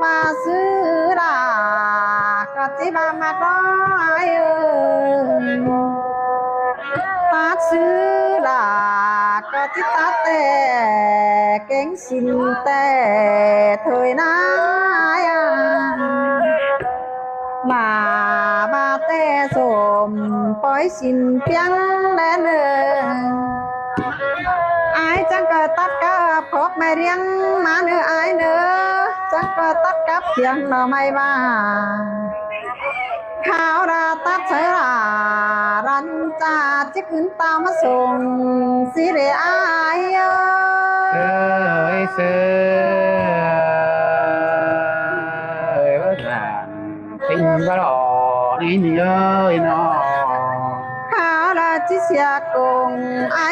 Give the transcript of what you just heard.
ມາຊື່ລະ ກໍຊິວ່າມານ້ອຍເອີຍ ມາຊື່ລະ ກໍຊິຕັດແຕ່ເກງ ສິນແຕ່ເທີຍນາຍ ມາວ່າແຕ່ສົມປອຍສິນປຽງແລເນີ ອ້າຍຈັ່ງກໍຕັດກັບພວກແມ່ລ້ຽງມາເນີ ອ້າຍເນີ ຈັ່ງກໍຕັດກັບພຽງໜໍ່ໄມ້ວ່າ ຂ້າວລະຕັດໃສ່ລະ ລັນຈາຈິກຂຶ້ນຕາມມາສົ່ງ ຊິເດອ້າຍເອີຍ ເອີຍ ເອີຍ ວ່າຊັ້ນ ຕິງບໍ່ຫຼໍນີ້ເອີຍເນາະ ຂ້າວລະຈິເສຍກົງອ້າຍ